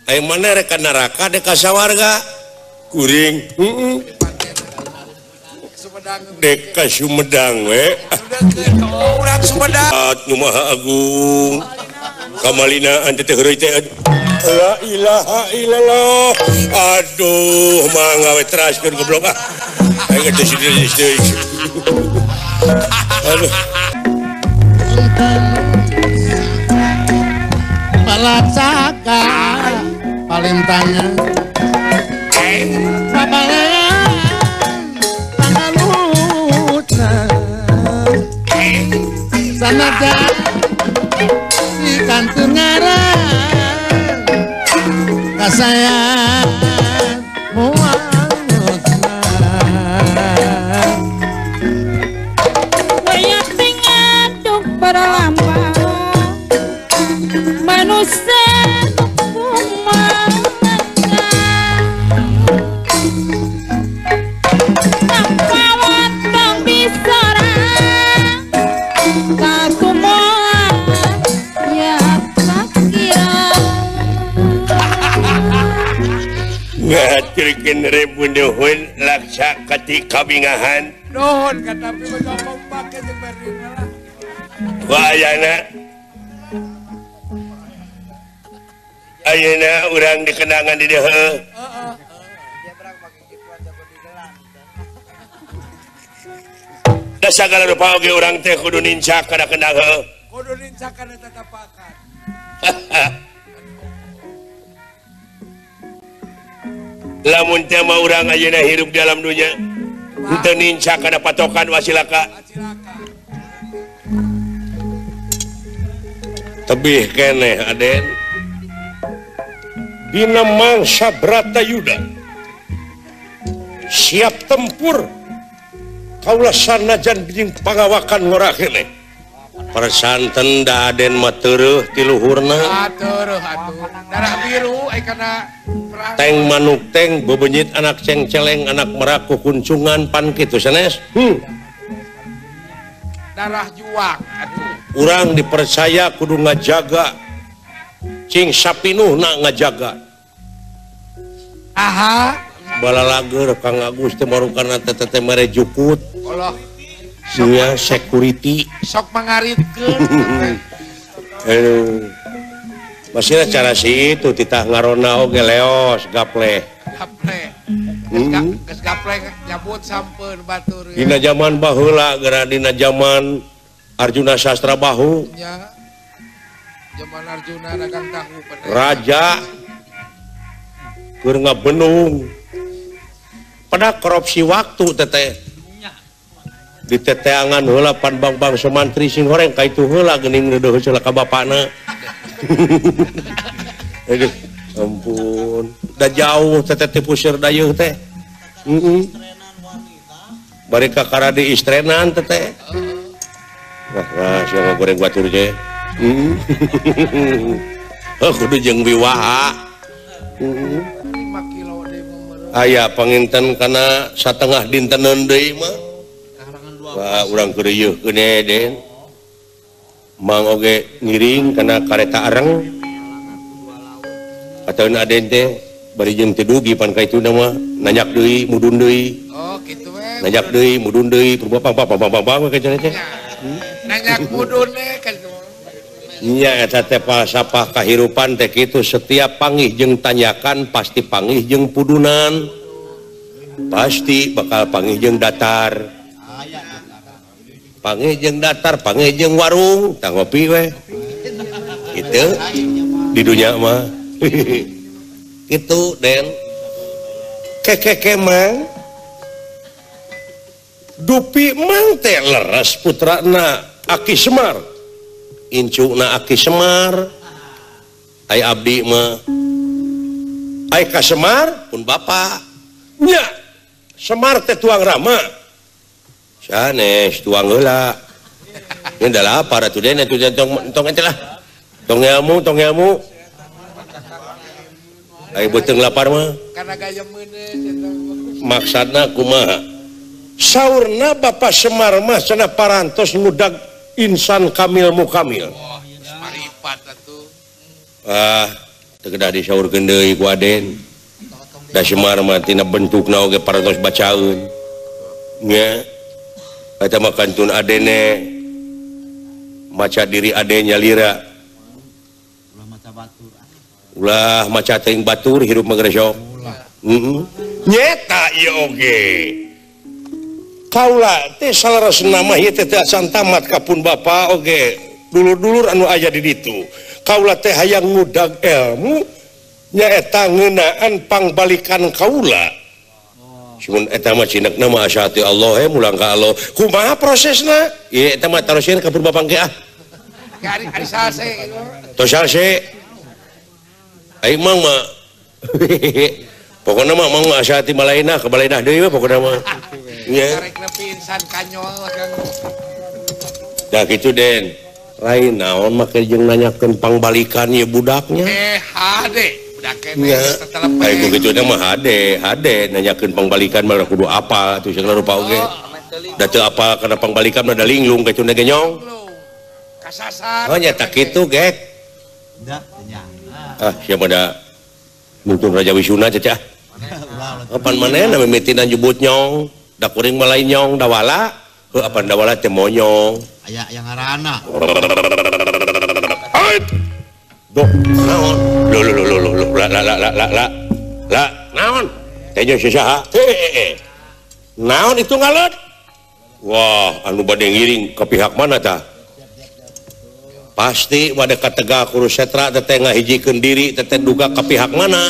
Aya mana rek ka neraka dek ka sawarga kuring heeh dek ka Sumedang we urang Sumedang nu Maha Agung kamalina ante teh heureuy teh la ilaha illallah aduh mangga we teraskeun goblok ah aing teh deui aduh palacaka palintangan babalean pangalutna sanajan si kantun ngaran kasayang moal nutna wayah tingaduk berlampah manusia ngaturkeun rebu nuhun laksa kati kabingahan nuhun katapi ngomong pake jeung berdina lah wayana ayeuna urang dikenangan di dieu heeh da sagala rupa oge urang teh kudu nincak kana kendang heuh kudu nincak kana tatapakan lamun teh mah urang ayeuna hirup di alam dunya henteu nincak kana patokan wasilaka tebih keneh Aden dina mangsa Bratayuda siap tempur kaula sanajan jeung pangawakan ngora keneh persanten da Aden mah teureun ti luhurna teureun atuh darah biru ai kana teng manuk teng bebenyit anak cengceleng anak merak kukuncungan pan kitu sanes darah juang atuh urang dipercaya kudu ngajaga cing sapinuhna ngajaga aha balalager Kang Agus teh marukana teh teh mere jukut Allah sia security sok mangaritkeun aduh masih cara si itu titah ngarona oge leos gaple gaple geus gaple nyabut sampeun batur dina zaman baheula geura dina zaman Arjuna Sastra Bahu nya zaman Arjuna dagang tahu raja keur ngabenung pada korupsi waktu teteh di teteangan heula pan bang-bang semantri sing horeng ka itu heula geuning deudeuh heula ka bapana aduh ampun da jauh teteh ti puseur dayeuh teh heeh bari ka karadi istrenan teteh wah wah sia goreng batur teh heuh kudu jeung wiwaha aya panginten kana satengah dinteneun deui mah wah urang keur rieuh keun Den Mang oge ngiring kana kareta areng ataun Aden teh bari jeung teu dugi pan ka itu mah nanjak deui mudun deui oh kitu we nanjak deui mudun deui pang pang pang pang we ka teh nanjak mudun we ka nya eta teh falsafah kahirupan teh kitu setiap panggih jeung tanyakan pasti panggih jeung pudunan pasti bakal panggih jeung datar panggih jeung datar panggih jeung warung tah ngopi we kitu di dunya mah kitu Den kekeke mang dupi mang teh leres putrana Aki Semar incuna Aki Semar ai abdi mah ai ka Semar pun bapa nya Semar teh tuang rama sanes tuang heula ieu da lapar atuh Den atuh tong ente lah tong ilmu ai beuteung lapar mah kana gaya meuneus eta maksudna kumaha saurna Bapak Semar mah cenah parantos ngudag insan kamil mukamil. Wah, maripat atuh. Ah, Teu kedah disaurkeun deui ku Aden. Da Semar mah tina bentukna oge parantos bacaeun. Nya. Eta mah kantun Adene maca diri Aden nyalira. Ulah maca batur. Ulah maca teuing batur hirup mah geus. Heeh. Nyeta ieu oge. Kaula teh saleresna mah ieu teh teu acan tamat ka pun bapa oge. Dulur-dulur anu aya di ditu. Kaula teh hayang ngudag ilmu nyaeta ngeunaan pangbalikan kaula. Cuman eta mah cinekna mah asa teu Allah he mulang ka Allah. Kumaha prosesna? Ieu eta mah taroskeun ka pun bapa engke ah. Ari ari salse. Tos salse. Ai mang mah pokona mah mang asa ti malainah ka balainah deui we pokona mah. Nya. Karek nepi insan kanyol Kang. Da kitu Den. Lain naon make jeung nanyakeun pangbalikan ieu budaknya. Hade budak keneh tetelepek. Ai kitu mah hade, hade nanyakeun pangbalikan mah kudu apal atuh segala rupa oge. Da teu apal kana pangbalikan mah da linglung kitu ge nyong. Kasasar. Oh nya tak kitu gek. Da nya. Ah sia mah da nuntun Raja Wisuna cecah. Apan manehna mimitinan jebut nyong, da kuring mah lain nyong dawala. Heuh apan dawala teh monyong. Aya yang ngaranna. Duh, naon? Lo lo lo lo lo la la la la la la. La, naon? Teh nya saha? Naon itu ngalet? Wah, anu bade ngiring ke pihak mana tah? Pasti bade ka Tegal Kurusetra teh ngahijikeun diri teh duga ka pihak mana?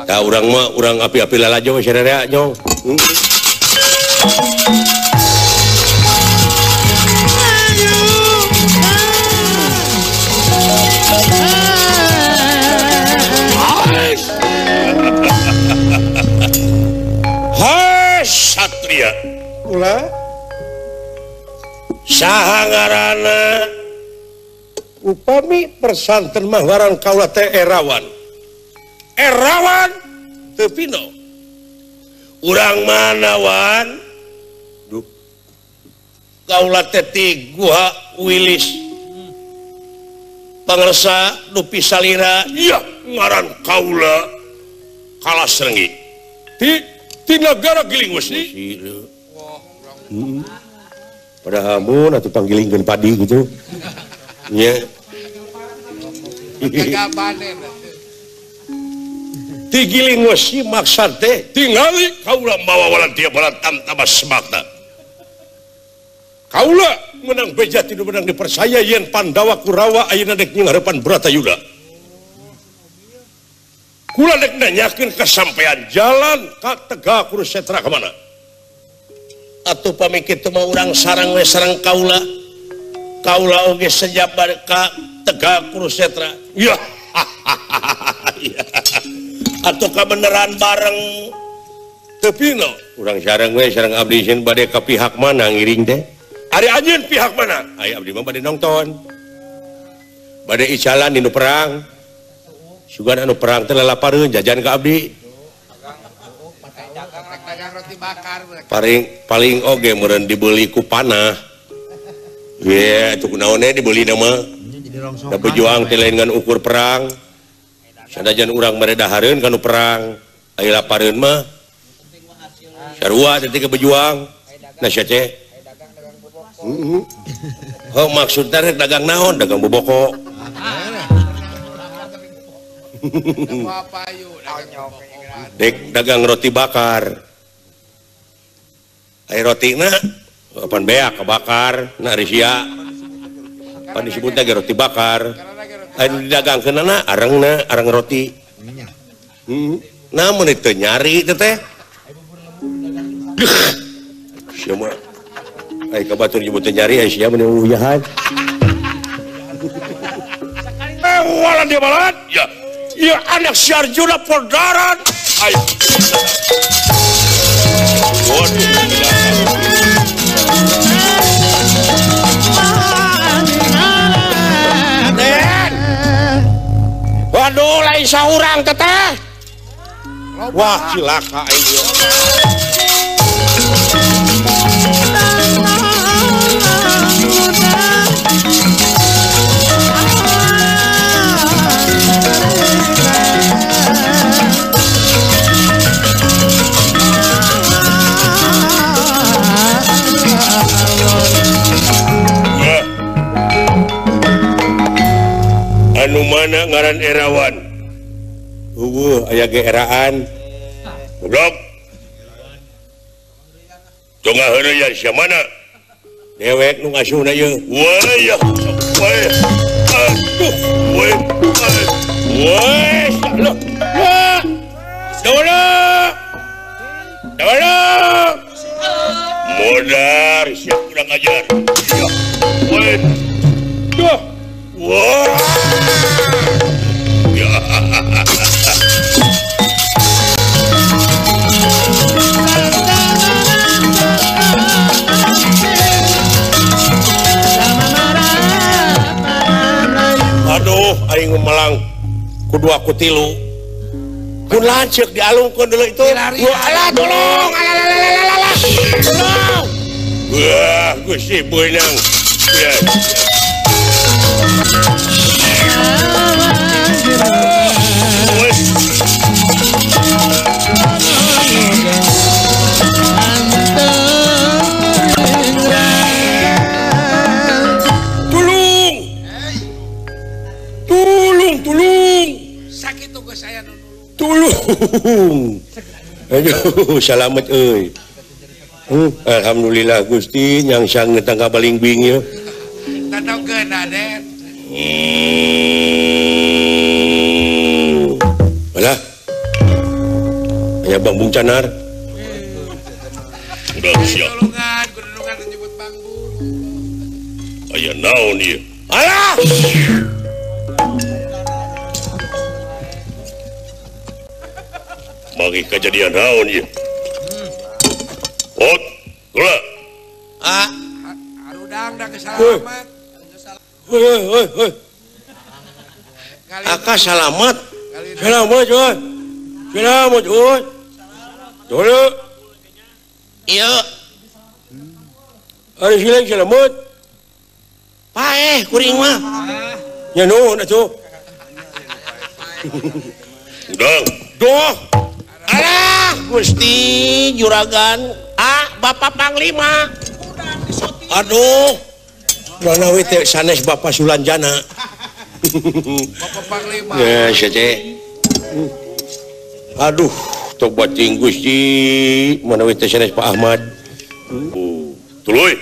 Tah urang mah urang api-api lalajo we sararea nyong. Hai Satria. Ulah saha ngaranna? Upami persanten mah ngaran kaula teh Erawan. Erawan teu pino. Urang mana wan? Duh. Kaula teh ti Guha Wilis. Pangersa dupi salira, iya ngaran kaula Kalasrenggi. Ti nagara Giling Wesi. Padahal mun atuh panggilingkeun padi gitu. Nya. Ti Giling Wesi maksad teh tingali kaula mawa walantia balantam tabas semakna. Kaula menang beja tidak menang dipercaya yen Pandawa Kurawa ayeuna dek nyingharepan Bratayuda. Kula dek nanyakeun kasampean jalan ka Tegal Kurusetra ka mana? Atuh pami kitu mah urang sarang we sareng kaula. Kaula oge sejabar ka Tegal Kurusetra. Ya. Atuh kabeneran bareng teu pino. Urang sareng we sareng abdi sieun bade ka pihak mana ngiring teh? Ari anjeun pihak mana? Ai abdi mah bade nongton. Bade icalan dinu perang. Sugan anu perang teh lalapareun jajan ka abdi. Paling paling oge meureun dibeli ku panah. Ye, atuh kunaon we dibeli mah. Da berjuang teh lain ngan ukur perang. Sanajan urang mere dahareun kanu perang. Ai lapareun mah sarua teh ke berjuang. Nah sia teh. Oh maksudnya rek dagang naon? Dagang boboko. Dek dagang roti bakar. Ai rotina apan beak kebakar, na risia. Pan disebutna ge roti bakar. Ai nu didagangkeunana arengna, areng roti. Nah mun teu nyari teh teh. Sia mah ai ka batur nyebut teu nyari ai sia mah uyahan. Walan dia balat. Ya. Ya anak si Arjuna Pondaran. Ayo. Waduh. Waduh, lain saurang teteh. Wah, cilaka aing. Erawan? Eueuh aya ge eraan. Goblok. Tong ngaheureuyan sia mana? Dewek nu ngasuhna ieu. Wah, ya. Wah. Aduh, wah. Wah, loh. Wah. Dawala. Dawala. Modar siap kurang ajar. Wah. Duh. Wah. Ya. Aduh, aing melang kudu aku tilu. Kun lanceuk dialungkeun deuleu itu. Wah, alah tolong. Alah. Tolong. Wah, Gusti beunang. Ya. Tulung. Tulung, tulung. Sakit tuh saya nulung. Tulung. Aduh, selamat euy. Alhamdulillah Gusti nyangsang ngetang ka balingbing ieu. Tatongkeun Raden. Alah. Aya Bang Canar. Udah siap. Tulungan, kudungan menyebut Bangbu. Aya naon ieu? Alah. Bagi kejadian naon ieu? Ot, gula. Ah, harudang dah kesalamat. Hoi, hoi, hoi. Aka salamat. Selamat, oi. Selamat, oi. Dulu. Iya. Ari silang selamat. Paeh kuring mah. Nya nuhun atuh. Udang. Duh. Alah, Gusti juragan. Ah, Bapak Panglima. Aduh. Mana we teh sanes Bapak Sulanjana. Bapak Panglima. Ya, teh. Aduh, tobat ting Gusti, mana we teh sanes Pak Ahmad. Tuluy.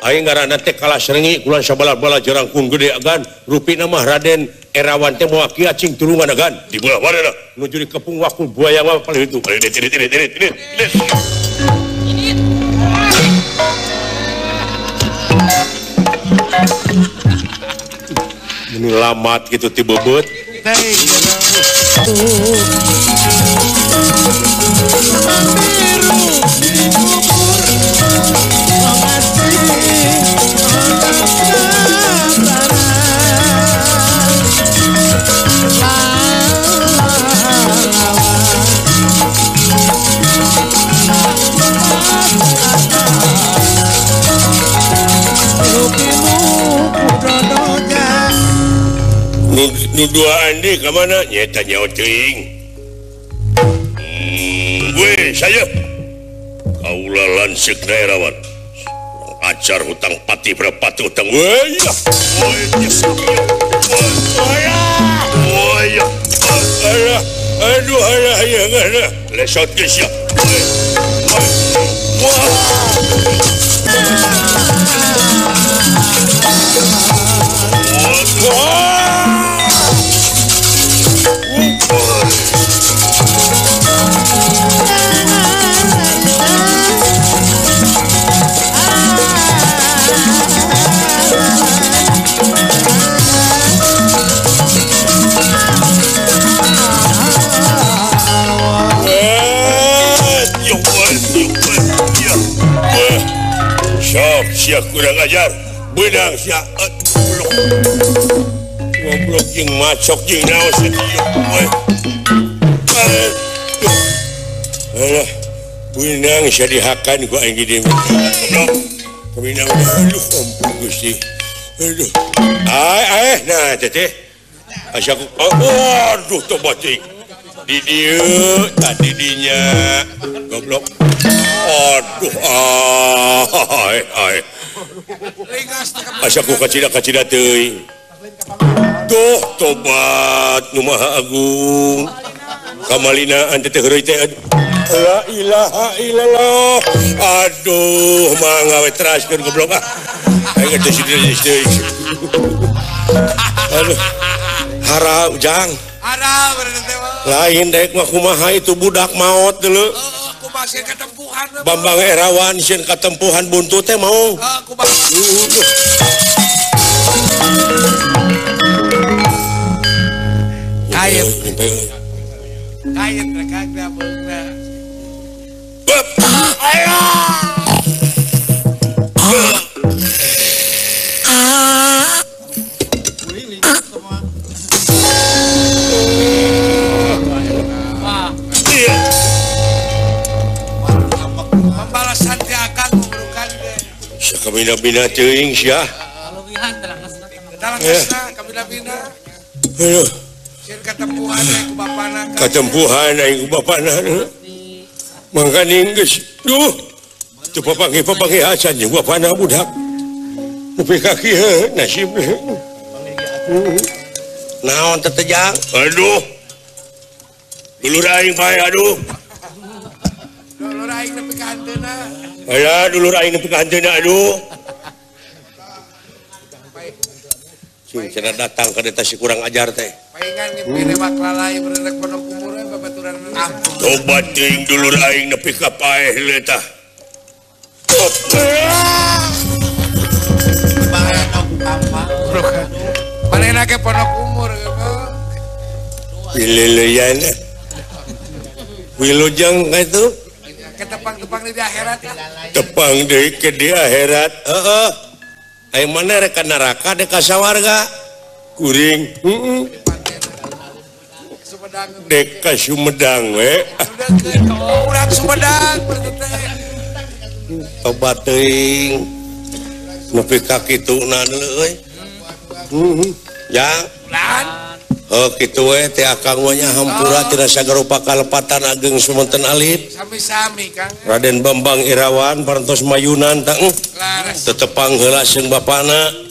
Aing ngaranna teh kalah serengi kulan sabala-bala jerangkung gede agan, rupina mah Raden Erawan teh moal kieu cing tulungan agan. Di belah mana dah? Nuju di kepung wakul buaya mah paling itu. Ini. Ini lamat gitu ti bebet. Nu duaan di ka mana nyeta nyaho teuing. Weh saya kaula lanceuk na Erawan. Acar hutang pati berapa hutang. Weh ya. Weh ya. Alah, aduh alah ya alah. Lesot geus ya. Wah. Wah. Sok sia kurang ajar, beunang sia goblok jeung macok jeung naon sia we. Alah, beunang sia dihakan ku aing di dieu. Goblok. Beunang aduh ampun Gusti. Aduh. Ai ai nah teteh. Asa ku aduh tobat cing. Di dieu tadi dinya goblok. Aduh ai ai. Asa ku kacida-kacida teuing. Duh tobat nu Maha Agung. Kamalina ante teh heureuy teh. La ilaha illallah. Aduh, mangga we teraskeun goblok ah. Aing teh deui. Aduh. Hara ujang. Hara bener teh. Lain daek mah kumaha itu budak maot deuleu. Kumaha sieun katempuhan. Bambang Erawan sieun katempuhan buntut teh mau. Heeh, kumaha. Kayet. Kayet rek da beungna. Ayo. Pembalasan ti akang ngurukan ge. Sakabina-bina teuing sia. Talanggesna kabina-bina. Aduh. Sieun katempuhan aing ku bapana. Katempuhan aing ku bapana. Mangkaning geus. Duh. Teu papanggih-papanggih acan jeung bapana budak. Nepi ka kieu nasib. Naon teh tejang? Aduh. Dulur aing bae aduh. Dulur aing nepi ka hanteuna. Aya dulur aing nepi ka hanteuna aduh. Sing cenah datang ka eta si kurang ajar teh. Paingan ngimpi mah lalai berenek pondok umur babaturan. Tobat teuing dulur aing nepi ka paeh leuh tah. Manehna ge pondok umur Wileleyan. Wilujeng ka itu. Ketepang-tepang di akhirat. Tepang deui ke di akhirat. Heeh. Ayo mana rek ka neraka dek ka sawarga kuring heeh dek ka Sumedang we urang Sumedang tobat teuing nepi ka kituna euy heeh jang heuh kitu we teh akang mah nya hampura tina sagarupa kalepatan ageng sumonten alit sami-sami Kang Raden Bambang Irawan parantos mayunan tah tetepang heula seung bapana.